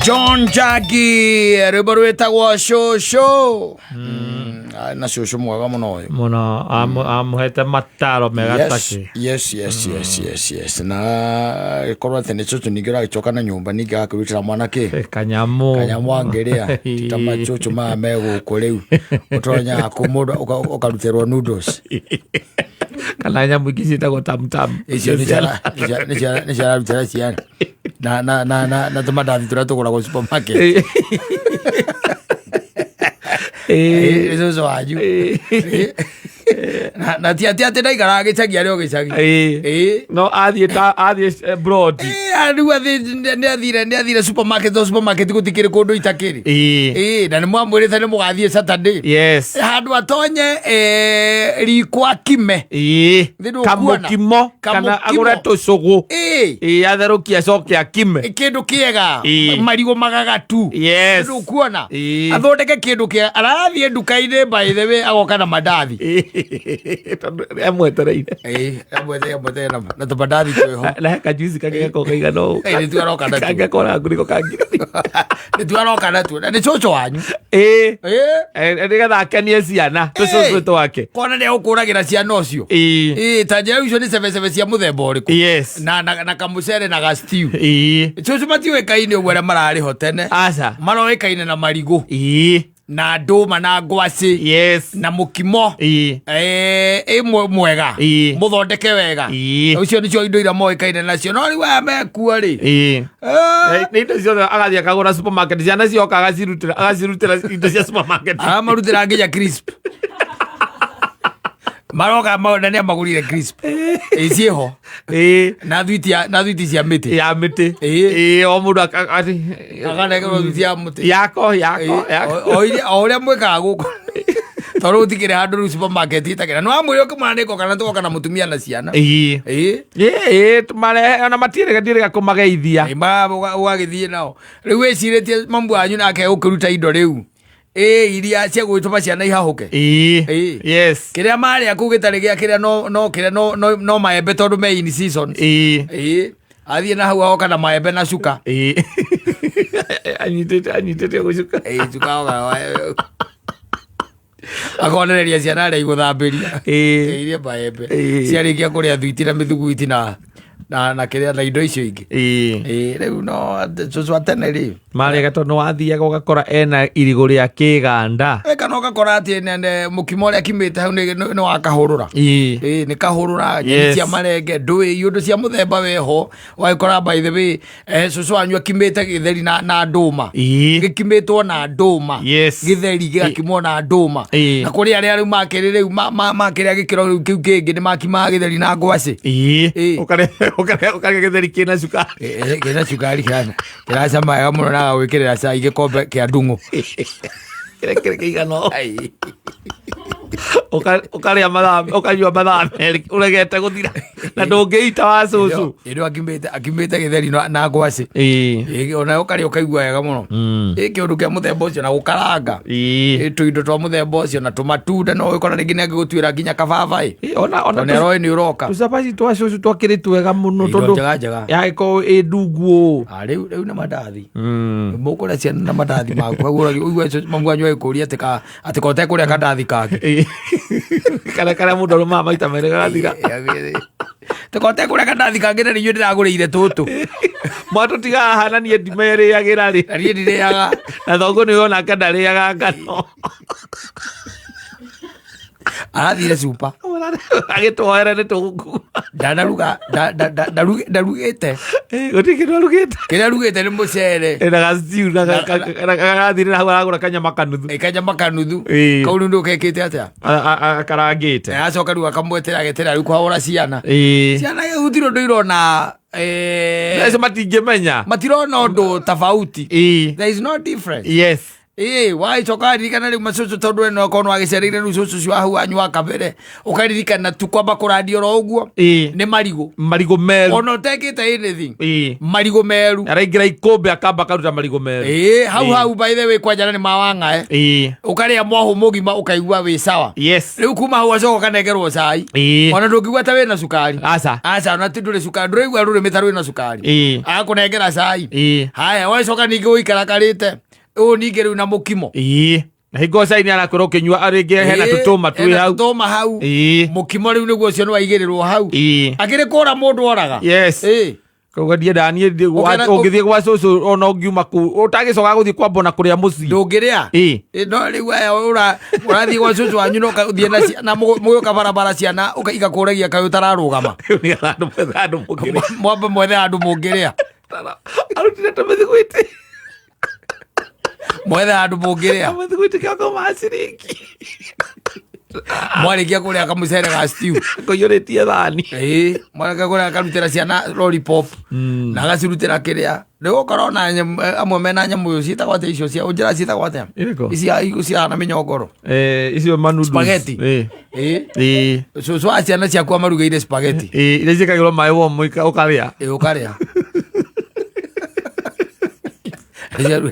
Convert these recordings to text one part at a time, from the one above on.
John Jagi rwĩmbo rwĩtagwo cũcũ. Na cũcũ mwega mũno ũyũ. Mũno amũhete mataro mega Yes, takĩ. yes, na ĩkorwo atĩ nĩ cũcũ ningĩ ũragĩcoka na nyũmba ningĩ agakĩrutĩra mwana kĩ? Kanyamũ. Kanyamũ angĩrĩa. Ti ta macũcũ maya me gũkũ rĩu ũtonyaga kũ mũndũ ũkarutĩrwo noodles. Kana nyamũ ingĩ ciĩtagwo tamtam. Icio nĩ ciararutĩra ciana na tũmandathi tũrĩa tũgũragwo supermarket. Nĩ cũcũ wanyu. Na ti atĩ atĩ ndaikaraga gĩcagi arĩ o gĩcagi. No athiĩ ta athiĩ abroad. Rĩu nĩ athire supermarket, o supermarket gũtikĩrĩ kũndũ itakĩrĩ. Na nĩ mwamwĩrĩte nĩ mũgathiĩ Saturday. Handũ atonye riko akime. Nĩ ndũkuona. Kamũkimo kana Kamũkimo. agũre tũcũgũ. Atherũkie acoke akime. Kĩndũ kĩega. Marigũ magagatu. Nĩ ndũkuona. Athondeke kĩndũ kĩega arathiĩ nduka-inĩ, by the way, agoka na mandathi. Tondũ amwetereire. Amwethe na tũmandathi twĩho. Na he kajuici kangĩ gakorwo kaigana ũũ. Nĩtuo aroka natuo. Kangĩkorwo na ngunĩko kangĩ. Nĩtuo aroka natuo na nĩ cũcũ wanyu. Nĩgetha akenie ciana tũcũcũ twake. Kona nĩ egũkũragĩra ciana ũcio. Ta njĩra icio nĩ cebecebe cia mũthemba ũrĩkũ? Na kamũcere na ga stew. Cũcũ matiũĩkaine ũguo arĩa mararĩ ho tene. Aca. Maroĩkaine na marigũ na ndũma na ngwacĩ na mũkimo. Ĩ mwega. Mũthondeke wega. Ũcio nĩcio indo iria moĩkaine nacio, no rĩu aya mekuo rĩ? Nĩ indo ciothe agathiĩ akagũra supermarket, ciana cioka agacirutĩra indo cia supermarket. Aramarutĩra nginya crisp, maroka na nĩ amagũrire crisp. Ĩ ciĩho. Na thwiti cia mĩtĩ. Ya mĩtĩ. O mũndũ Akanengerwo thwiti ya mũtĩ. Yako yako. Yako. O ũrĩa mwĩkaga gũkũ, tondũ gũtikĩrĩ handũ rĩu supermarket ĩtakĩra nĩ wamwĩra ũkĩmwĩra nĩ ngoka na tũgoka na mũtumia na ciana. Ĩĩ, tũmarehe ona matiĩrĩga ndiĩrĩga kũmageithia. Ũgagĩthiĩ nao rĩu wĩcirĩtie mamu wanyu nake ũkĩruta indo rĩu iria cia gwĩtũma ciana ihahũke. Kĩrĩa marĩa kũu gĩtarĩ gĩa kĩrĩa no kĩrĩa no maembe tondũ me in season. Athiĩ na hau agoka na maembe na cuka. Anyitĩte gũcuka. Cuka oka akonereria ciana arĩa igũthambĩria. Iria maembe. Ciarĩkia kũrĩa thwiti na mĩthuguiti na kĩrĩa na indo icio ingĩ. Rĩu no cũcũ a tene rĩ Marĩga tondũ wathiaga ũgakora ena irigũ rĩa kĩganda. Kana ũgakora atĩ mũkimo ũrĩa akimĩte hau nĩ wa kahũrũra. Nĩ kahũrũra nyeni cia marenge ndũĩ iũndũ cia mũthemba weho wagĩkora, by the way, cũcũ wanyu akimĩte gĩtheri na ndũma. Gĩkimĩtwo na ndũma. Gĩtheri gĩgakimwo na ndũma. Na kũrĩ arĩa rĩu makĩrĩ rĩu makĩrĩa gĩkĩro rĩu kĩu kĩngĩ nĩ makimaga gĩtheri na ngwacĩ. Ũkarĩa gĩtheri kĩna cukari. Kĩna cukari kĩracama wega mũno na agagwĩkĩrĩra cai gĩkombe kĩa ndung'ũ. Kĩrĩa kĩrĩ kĩigana ũũ. Ũkarĩa mathaa ũkanyua mathaa merĩ ũregete gũthira na ndũngĩita wa cũcũ. Ĩndũ akimĩte gĩtheri na ngwacĩ. Ona ũkarĩa ũkaigua wega mũno. Kĩũndũ kĩa mũthemba ũcio na gũkaranga. Tũindo twa mũthemba ũcio na tũmatunda no ũgĩkora rĩngĩ nĩ angĩgũtuĩra nginya kababaĩ. Ona Tondũ nĩ aroĩ nĩ ũroka. Tũcabaci twa cũcũ twakĩrĩ twega mũno. Indo Tondũ njega njega. yagĩkorwo ĩ ndungu ũũ. Ah, rĩu nĩ mandathi. Mũkũrĩa ciana na mandathi maku hau ũigue mamu wanyu agĩkũria atĩ ko ũtekũrĩa kandathi kangĩ. Kana karĩa mũndũ arũmaga maita merĩ gagathira. Tĩ ko ũtekũrĩa kandathi kangĩ na nĩ inyuĩ ndĩragũrĩire tũtũ. Mwatũtiga haha na niĩ ndimerĩagĩra rĩ. Na niĩ ndirĩaga. Na thoguo nĩ onake ndarĩaga ngano. Arathire cupa. Agĩtwoere nĩ tũgũkua. Ndanaruga ndarugĩte. Gũtirĩ kĩndũ arugĩte. Kĩrĩa arugĩte nĩ mũcere. Na gastew na gagathire hau aragũra kanyama kanuthu. Kanyama kanuthu. Kau rĩu ndũkekĩte atĩa? Akarangĩte. Acoka rĩu akamwetera agetera rĩu kũhagũra ciana. Ciana gũtirĩ ũndũ irona. Acio matingĩmenya. Matirona ũndũ tofauti. There is no difference. Ĩĩ, wagĩcoka waririkana rĩu macũcũ tondũ we nokorwo nĩwagĩcereire rĩu cũcũ ũcio wa hau wanyu wa kabere, ũkaririkana tu kwamba kũrandia oro ũguo Ĩĩ. nĩ marigũ. Marigũ meru. Ona ũtekĩte anything. Ĩĩ. Marigũ meru. Araingĩra ikũmbĩ akamba akaruta marigũ meru. Ĩĩ, hau Ĩĩ. hau by the way kwanja nĩ mawang'ae. Ĩĩ. Ũkarĩa mwahũ mũgima ũkaigua wĩ sawa. Yes. Rĩu kuma hau wacoka ũkanengerwo cai. Ĩĩ. Ona ndũngĩigua ta wĩna cukari. Aca. Aca, ona ti ndũrĩ cukari, ndũraigua rũrĩmĩ ta rwĩna cukari. Ĩĩ. Agakũnengera cai. Ĩĩ. Haya, wacoka ningĩ ũikarakarĩte ũũ ningĩ rĩu na mũkimo. Ĩĩ. Na hingo cai nĩ arakwĩra ũkĩnyua rĩngĩ hena Ĩĩ, tũtũma twĩ hena hau. tũtũma hau. Ĩĩ. Mũkimo rĩu nĩguo ũcio nĩwaigĩrĩrwo hau. Ĩĩ. Akĩrĩ kũra mũndũ oraga. Yes. Ĩĩ. Koguo ndiendaga niĩ ũngĩthiĩ gwa cũcũ ona ũngiuma kũu ũtagĩcoka gũthiĩ kwamba ona kũrĩa mũciĩ. Ndũngĩrĩa. Ĩĩ. Ĩ, no rĩu aya ũrathiĩ gwa cũcũ wanyu no ũthiĩ na ciana mũgĩũka barabara ciana igakũragia kaĩ ũtararũgama. Rĩu nĩ handũ mwethe handũ mũngĩrĩa. Mwambe mwethe handũ mũngĩrĩa. Arutire tũmĩthiguiti. Mwethe handũ mũngĩrĩa. Kamĩthiguiti kĩoko ma ciringi. Mwarĩkia kũrĩa kamũcere ga stew. Kũiyũrĩtie thani. Ĩĩ, mwarĩkia kũrĩa akarutĩra ciana lollipop na agacirutĩra kĩrĩa. Rĩu ũkorwo na amwe mena nyamũ ciĩtagwo atĩa icio cia ũnjĩra ciĩtagwo atĩa? Irĩkũ? Ici cihana mĩnyongoro. Icio ma noodles. Spaghetti. Ĩĩ. Ĩĩ. Ĩĩ. Cũcũ wa ciana ciaku amarugĩire spaghetti. Ĩĩ, iria ciĩkagĩrwo maĩ warm ũkarĩa. Ĩĩ, ũkarĩa.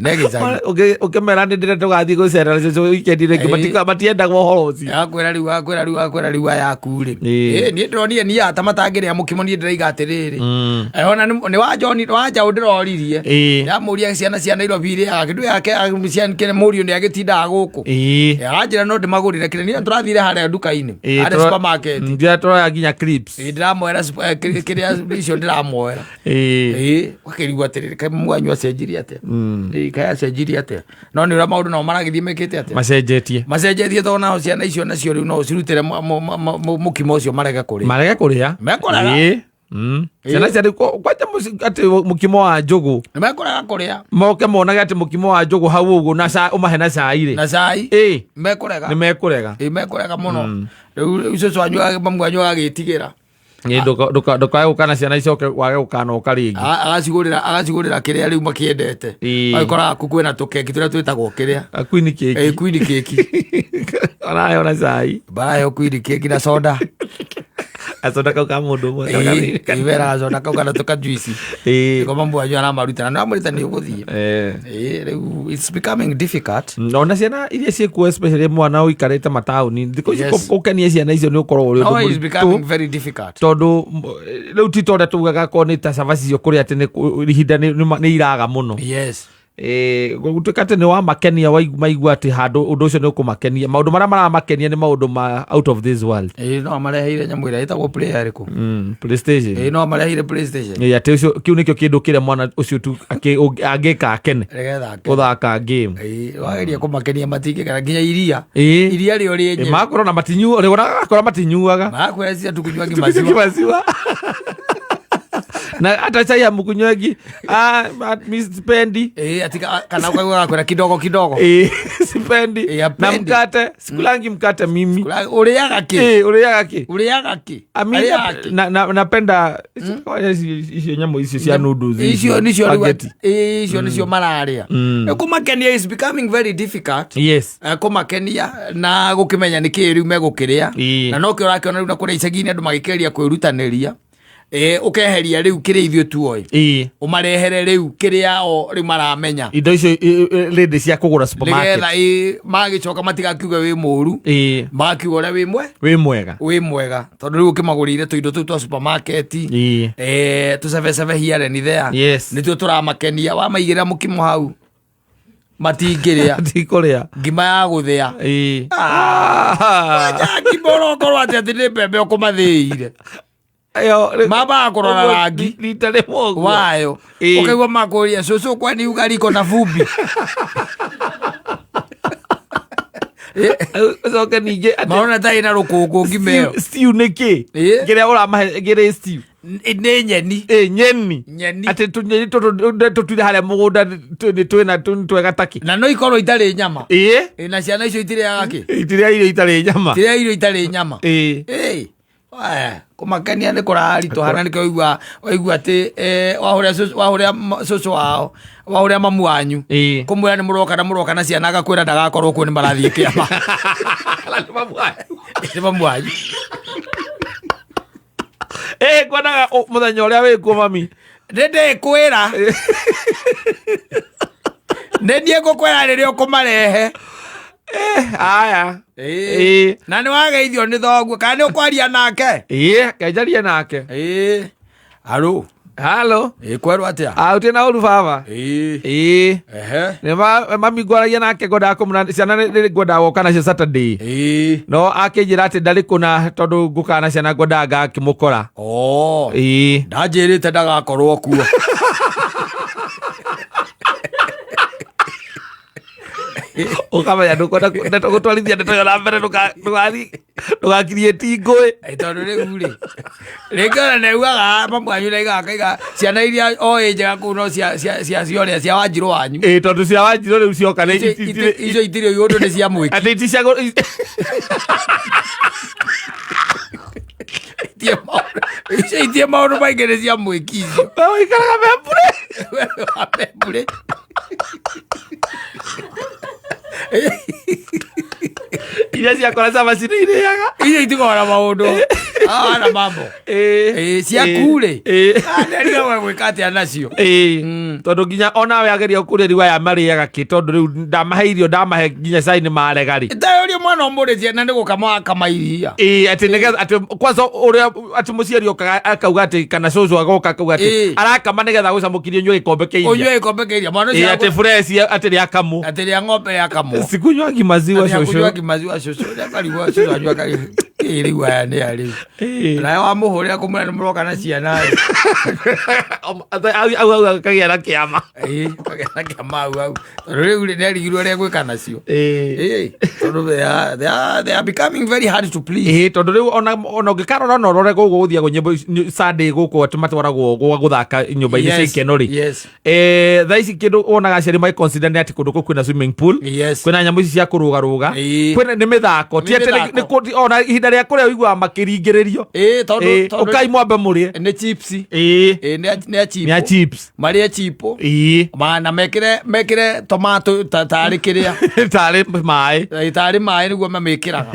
Ne gĩcagi. Ũkĩmera nĩ ndĩrenda tũgathiĩ gũcerera cũcũ weekend rĩngĩ Ĩĩ. matiendaga ũhoro ũcio. Akwĩra rĩu akwĩra rĩu akwĩra rĩu aya aku rĩ. Ĩĩ. Ĩĩ, niĩ ndĩronire niĩ ata matangĩrĩa mũkimo niĩ ndĩraiga atĩrĩrĩ. Mm. Ona nĩ wa John nĩ wa Njaũ ndĩroririe. Ĩĩ. Ndamũria ciana cia Nairobi irĩaga kĩndũ yake ciana mũriũ nĩ agĩtindaga gũkũ. Ĩĩ. Aranjĩra no ndĩmagũrĩre kĩrĩa niĩ tũrathire harĩa nduka-inĩ. Ĩĩ, Harĩa supermarket. Ndĩra tũroya nginya clips. Ĩĩ, ndĩramoera kĩrĩa icio ndĩramoera. Ĩĩ. Ĩĩ, ũkĩrigwo atĩrĩrĩ kaĩ mwanyu acenjirie atĩa? Ĩĩ, kaĩ acenjirie atĩa? No nĩ ũrĩa maũndũ nao maragĩthiĩ mekĩte atĩa? Macenjetie. Macenjetie tondũ nao ciana icio nacio rĩu no ũcirutĩre mũkimo ũcio marege kũrĩa. Marege kũrĩa. Mekũrega. Ĩĩ. Ciana cia rĩu kwanja atĩ mũkimo wa njũgũ. Nĩ mekũrega kũrĩa. Moke monage atĩ mũkimo wa njũgũ hau ũguo na ũmahe na cai rĩ. Na cai. Ĩĩ. Mekũrega. Nĩ mekũrega. Ĩĩ, mekũrega mũno. Rĩu cũcũ wanyu mamu wanyu agagĩtigĩra. Ĩĩ, ndũkae gũka na ciana icoke wage gũkanoka rĩngĩ. Agacigũrĩra agacigũrĩra kĩrĩa rĩu makĩendete. Ĩĩ. Agĩkora aku kwĩna tũkeki tũrĩa twĩtagwo kĩrĩa. Queen cake. Ĩĩ, queen cake. Araheo na cai. Baraheo queen cake na soda. Gacoda kau ka mũndũ ũmwe. Ĩĩ, ĩĩ, gacoda kau kana tũkajuici. Ĩĩ. Nĩko mamu wanyu aramarutĩra. Na amwĩrĩte nĩ ũgũthiĩ. Eh. Ĩĩ, rĩu it's becoming difficult. Ona ciana iria ciĩkuo especially mwana ũikarĩte mataũni thikũ ici Yes. gũkenia ciana icio nĩ ũkoragwo ũrĩ No, ũndũ it's mũritũ becoming very difficult. tondũ rĩu ti ta ũrĩa tugaga korwo nĩ ta cabaci icio kũrĩa atĩ nĩ ihinda nĩ iraga mũno. Yes. Gũtuĩka atĩ nĩ wamakenia maigua atĩ handũ ũndũ ũcio nĩ ũkũmakenia maũndũ marĩa maramakenia nĩ maũndũ ma out of this world. Ĩĩ, no amareheire nyamũ ĩrĩa ĩtagwo play ĩrĩkũ? PlayStation. Ĩĩ, no amareheire PlayStation. Ĩĩ, atĩ ũcio kĩu nĩkĩo kĩndũ kĩrĩa mwana ũcio tu angĩka akene. Nĩgetha akene. Gũthaka game. Ĩĩ, wageria kũmakenia matingĩkena nginya iria. Ĩĩ. Iria rĩo rĩenyewe. Ĩĩ, magakorwo na matinyuaga, rĩo magakorwo matinyuaga. Magakwĩra cia tukunywangi Tukunywangi maziwa. maziwa. Na hata chai ya mkunywangi, mi sipendi. Ati kana ukaigua gakwĩra kidogo kidogo. Sipendi. Ĩĩ, Na hapendi. mkate, sikulangi mkate mimi. Ũrĩaga kĩ? Ũrĩaga kĩ? Ũrĩaga kĩ? Ami, Arĩaga kĩ? napenda icio nyamũ icio cia noodles Icio nicio rĩu spaghetti. icio nicio mararĩa. Kũmakenia is becoming very difficult. Yes. Kũmakenia na gũkĩmenya nĩ kĩĩ rĩu megũkĩrĩa. Ĩĩ. Na nokĩo ũrakĩona rĩu na kũrĩa icagi-inĩ andũ magĩkĩgeria kwĩrutanĩria. Ũkeheria rĩu kĩrĩa ithuĩ tuoĩ. Ĩĩ. Ũmarehere rĩu kĩrĩa o rĩu maramenya. Indo icio rĩndĩ cia kũgũra supermarket. Nĩgetha, ĩĩ, magĩcoka matigakiuge wĩ mũru. Ĩĩ. Magakiuga ũrĩa wĩ Wĩ mwega. Wĩ mwega. Tondũ rĩu ũkĩmagũrĩire tũindo tũu twa supermarket. Ĩĩ. Tũcebecebe here and there. Yes. Nĩtuo tũramakenia. Wamaigĩrĩra mũkimo hau. Matingĩrĩa. Matikũrĩa. Ngima ya gũthĩa. Ĩĩ. Wanja ngima ũrokorwo atĩ atĩ nĩ mbembe ũkũmathĩire. Ĩyo, rĩ- Mambaga kũrora ũguo rangi. rita rĩmwe ũguo. Wayo. Ĩĩ. Ũkaigua makũria cũcũ kwani ugali iko na vumbi. Ũcoke ningĩ atĩ Marona ta ĩna rũkũngũ ngima ĩyo. Stew nĩ kĩ? Ĩĩ. Kĩrĩa ũramahe kĩrĩ stew. Nĩ nyeni. Ĩĩ, nyeni. Nyeni. Atĩ tũnyeni tũtũ tũtuire harĩa mũgũnda nĩ twĩna twega takĩ. Na no ikorwo itarĩ nyama. Ĩĩ. Ĩĩ, na ciana icio itirĩaga kĩ? Itirĩa irio itarĩ nyama. Itirĩa irio itarĩ nyama. Ĩĩ. Ĩĩ. Kũmakenia nĩ kũraritũha na nĩkĩo waigua waigua atĩ wahũrĩra wahũrĩra cũcũ wao, wahũrĩra mamu wanyu kũmwĩra nĩ mũroka na mũroka na ciana, agakwĩra ndagakorwo kuo, nĩ marathiĩ kĩama. Na nĩ mamu wanyu. Nĩ mamu wanyu. Ngwendaga mũthenya ũrĩa wĩkuo, mami. Nĩ ndĩkwĩra, nĩ niĩ ngũkwĩra rĩrĩa ũkũmarehe. Aya. Na nĩ wageithio nĩ thoguo kana nĩ ũkwaria nake? Kenjarie nake. Aro. Halo. Kwerwo atĩa? Uti na ũru, baba. Ehe. Nĩ mami ngwaragia nake, ngwendaga kũmũra ciana, nĩ ngwendaga gũka nacio Saturday. No akĩnjĩra atĩ ndarĩ kũna, tondũ ngũkaga na ciana ngwendaga ngakĩmũkora. Oh. Ndanjĩrĩte ndagakorwo kuo. Ũkamenya ndũkwenda ndeto gũtwarithia ndeto ĩyo na mbere, ndũgakirie ti ngũĩ. Tondũ rĩu rĩ, rĩngĩ ona nĩaugaga mamu wanyu naigaga akaiga ciana iria oĩ njega kũu no cia ciorĩa cia Wanjirũ wanyu. Tondũ cia Wanjirũ rĩu cioka nĩ Icio icio itirĩ ũndũ, nĩ cia mwĩki. Atĩ iti cia Icio itirĩ maũndũ maingĩ, nĩ cia mwĩki icio. We ũikaraga membure. Membure. Iria ciakora cabaci nĩ irĩaga. Icio itikoragwo na maũndũ na mambo. Ciaku rĩ, nderigagwo gwĩka atĩa nacio. Tondũ nginya onawe ageria kũrĩa rĩu aya marĩaga kĩ, tondũ rĩu ndamahe irio, ndamahe nginya cai nĩ marega rĩ. Taũria mwana ũmũrĩtie na nĩ gũkama wakama iria. Atĩ nĩgetha atĩ kwanza ũrĩa atĩ mũciari okaga akauga atĩ kana cũcũ agoka akauga atĩ arakama nĩgetha gũcamũkirie ũnyue gĩkombe kĩa iria. Ũnyue gĩkombe kĩa iria mwana ũcio. Atĩ fresh, atĩ rĩakamwo. Atĩ rĩa ng'ombe yakamwo. Sikunywangi maziwa, cũcũ. Maziwa, cũcũ. Akarigwo cũcũ anyua kĩ rĩu, aya nĩ a rĩu. Nawe wamũhũrĩra kũmwĩra nĩ mũroka na ciana rĩ. Au akagĩa na kĩama. Kagĩa na kĩama hau hau, tondũ rĩu rĩ, nĩarigirwo ũrĩa egwĩka nacio. Tondũ they are becoming very hard to please. Tondũ rĩu ona ũngĩkarora ona ũrore gũkũ gũthiagwo nyĩmbo Sunday gũkũ atĩ matwaragwo gwa gũthaka nyũmba-inĩ cia ikeno rĩ. Thaa ici kĩndũ wonaga aciari magĩconsider nĩ atĩ kũndũ kũu kwĩna swimming pool, kwĩna nyamũ ici cia kũrũgarũga, kwĩna nĩ mĩthako, ti Nĩ atĩ mĩthako. nĩ ona ihinda rĩa kũrĩa ũiguaga makĩringĩrĩrio. Tondũ tondũ Ũkai mwambe mũrĩe. Nĩ chips. Nĩ a Nĩ a chipo. Chips. Marĩe chipo. Ma na mekĩre tomato tarĩ kĩrĩa. Tarĩ maĩ. Tarĩ maĩ nĩguo mamĩkĩraga.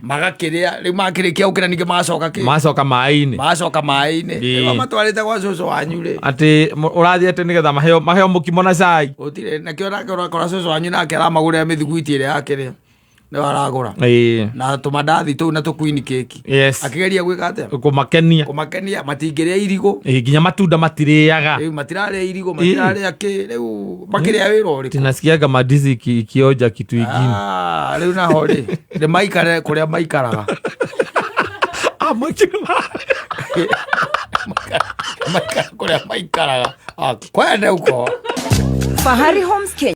Magakĩrĩa, rĩu makĩrĩkia gũkĩra ningĩ magacoka kĩ? Macoka maĩ-inĩ. Magacoka maĩ-inĩ. Rĩu matwarĩte gwa cũcũ wanyu rĩ, atĩ ũrathiĩ atĩ nĩgetha maheo mũkimo na cai. Gũtirĩ nakĩo, nake ũrakora cũcũ wanyu nake aramagũrĩra mĩthiguiti ĩrĩa yakĩrĩa nĩyo aragũra na tũmandathi tũu na tũkuini keki, akĩgeria gwĩka atĩa? Kũmakenia. Kũmakenia. Matingĩrĩa irigũ. Nginya matunda matirĩaga. Rĩu matirarĩa irigũ, matirarĩa kĩ, rĩu makĩrĩa wĩra ũrĩkũ? Tinasikiaga mandizi ikionja kitu ingine. Ah, rĩu naho rĩ, nĩ maikare kũrĩa maikaraga. Ah, makiri Maikare kũrĩa maikaraga. Ah, kwende uko. Fahari Homes Kenya.